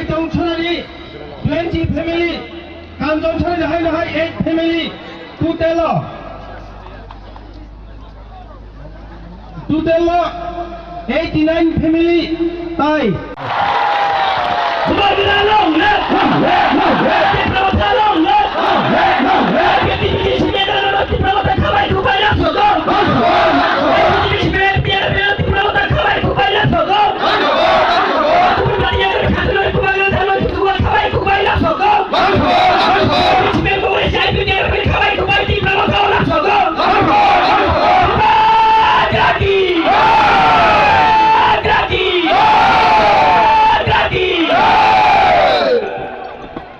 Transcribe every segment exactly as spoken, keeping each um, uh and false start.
Jongchonani twenty family, Kanjongchonani hai hai eight family, total o, total o eighty nine family, tai.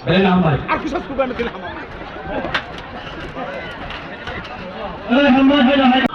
Belai na hambai. Aku sas kuban kin hambai. Belai hambai, hai, hai.